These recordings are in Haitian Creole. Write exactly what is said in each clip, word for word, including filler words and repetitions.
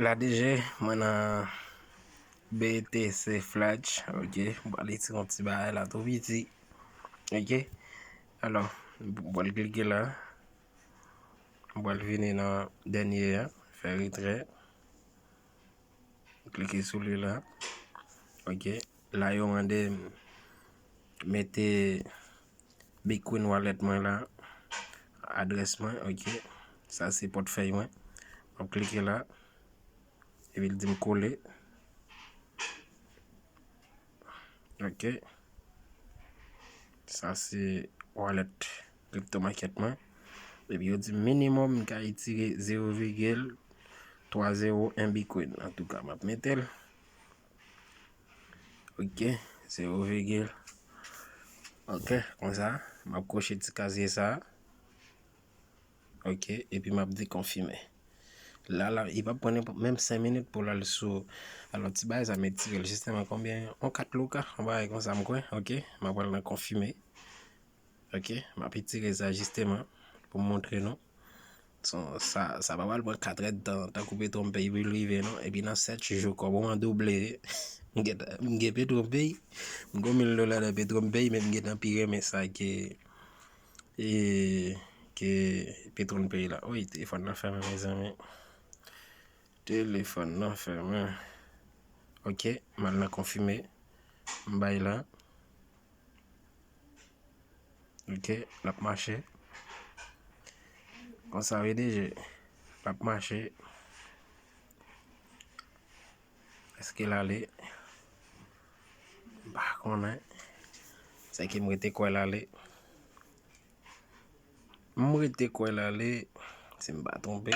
La deja, mwen nan B T C Flash, ok. M pral retire yon ti bagay la tou piti. Ok. Alò, m pral klike la. M pral vini nan dènye a, fè retrè. Klike sou li la. Ok. La yo mande m mete Bitcoin wallet mwen la. Adrès mwen, ok. Sa se pòtfèy mwen. M ap klike la. Epi l di m kole. Ok. Sa se wallet crypto market mwen. Epi yo di minimum m ka retire zewo vigil twa zewo en Bitcoin. Antouka, m ap mete l. Ok, zewo vigil. Ok, konsa, m ap kwoche ti kazye sa. Ok, epi m ap dekonfime. La, la, li p ap pran nenpòt, menm senk minit pou l al sou. Alò, ti bagay sa, m retire l jisteman konbyen? Yon kat Luca, yon bagay konsa, m kwè. Ok, m ap pral nan konfime. Ok, m ap retire sa jisteman pou m montre nou. Sa, sa, sa pa pral pran katrè tan, tankou PetronPay pou l rive, non. Epi nan sèt jou, kòb ou an double. M gen, m gen PetronPay, m gen mil dola nan PetronPay, men m gentan pi renmen sa ke, e, ke PetronPay la. Oy, telefòn nan fèmen, mezanmi. Telefòn nan fèmen. Ok, m al nan konfime. M bay la. Ok, l ap mache. Konsa, wi, deja. L ap mache. Èske l ale? M pa konnen. Sèke m rete kwè l ale. M rete kwè l ale, si m pa twonpe.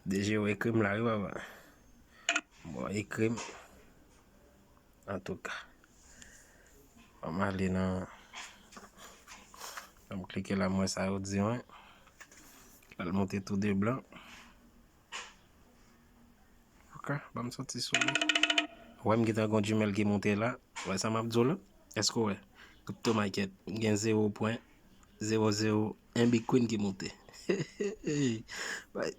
Deja yo ekri m la, wi, papa. Bon, ekri m. Antouka, ann ale nan, ann klike la, m wè sa yo di mwen. L al monte tou de blan. Ok, ban m soti sou li. Ou wè m gentan gen yon Gmail ki monte la. Ou wè sa m ap di w la? Èske w wè? Crypto market, m gen zewo pwen zewo zewo en Bitcoin ki monte.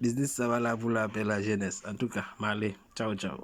Biznis sa pa la pou lapè, lajenès. Antouka, m ale. Tchaw, tchaw.